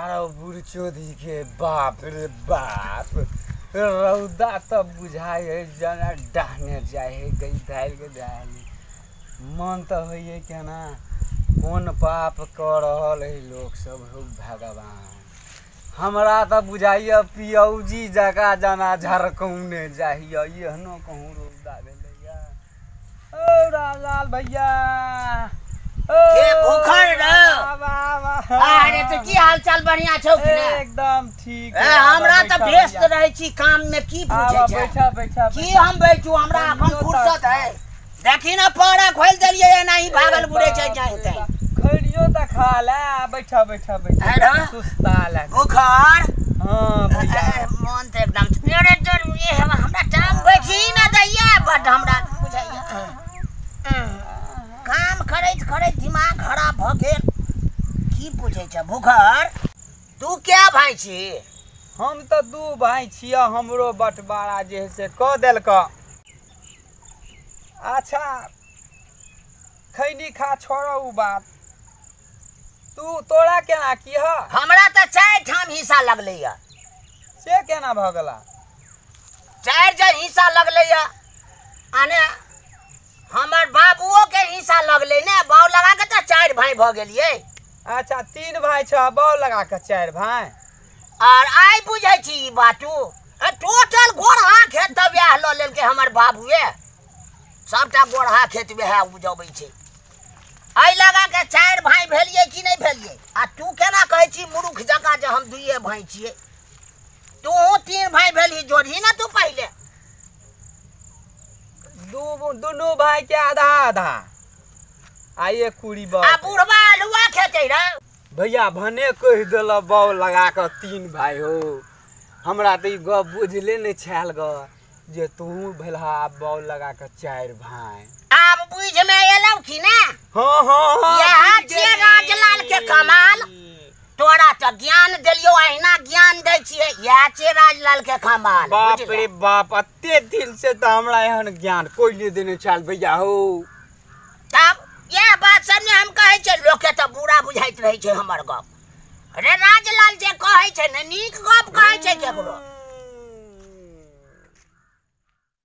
आरो बुढ़चोदी के बाप रे बाप, रौदा तऽ बुझाइ है जेना डहने जाइ है गई धारि के धारि। मन तऽ होइए केना कोन पाप कऽ रहल है लोक सब। हो भगवान, हमरा तऽ बुझाइए पियौजी जकाँ जेना झरकौने जाइए। एहनो कहूँ रौदा भेलैया। ओ रामलाल भैया, ए भूखल रे। अरे तो की हाल चाल बढ़िया छौ कि ने? एकदम ठीक। ए हमरा त व्यस्त रहै छी काम में, की पूछै छै? बैठा बैठा। की हम बैठू, हमरा अखन फुर्सत है। देखी ना पौड़ा खोल देलियै, एनाही भागल बुड़े छै जाइते। खैलियो त खा ले, बैठा बैठा बैठा सुस्ता ले बुखार। हां भैया मन त एकदम अरे डर ये हमरा टांग बैठी ना दैया, बड हमरा बुझाइया काम करैत करैत दिमाग खराब भ गेल। की पूछै छ भूखर, तू क्या भाई छी? हम तऽ दू भाई छियै, हमरो बँटवारा जे है से कऽ देलक। अच्छा खैनी खा, छोड़ उ बात। तू तोरा केना की ह? हमरा तऽ 4 ठाम हिस्सा लगलैया। से केना भऽ गेला? 4 जन हिस्सा लगलैया। आने हमर बाबुओ के हिस्सा लगलै ने, बाउ लगा के तऽ 4 भाई भऽ गेलियै। अच्छा 3 भाई छ, बाउ लगा के 4 भाई। और आइ बुझै छी ई बातू, टोटल गोरहा खेत तऽ वएह लऽ लेलकै हमर बाबुए, सबटा गोरहा खेत वएह उपजबै छै। एहि लगा के 4 भाई भेलियै कि नहि भेलियै? आ तू केना कहै छी मूर्ख जकाँ जे हम 2 भाई छियै? तू 3 भाई भेलही, जोड़ही ने तू पहिले। दुनू भाई के आधा आधा आ एक कुड़ी आ बुढ़वा आलुआ खेतै रे। भैया भने कहि देल बाउ लगा कऽ 3 भाई हो, हमरा तऽ ई गप बुझले नहि छल ग जे तू भेलहा बाउ लगा कऽ 4 भाई। आब बुझ में एलौ कि ने? हाँ हाँ हाँ, यह छियै राजलाल के कमाल। तोरा तऽ ज्ञान देलियौ, अहिना ज्ञान दै छियै। इएह छियै राजलाल के कमाल। बाप रे बाप, एते दिन से तऽ हमरा एहन ज्ञान कोइ नहि देने छल भैया हो। तब इएह बात सब ने हम कहै छियै, लोकके तऽ बुरा बुझाइत रहै छै हमर गप। अरे राजलाल जे कहै छै ने नीक गप कहै छै केकरो।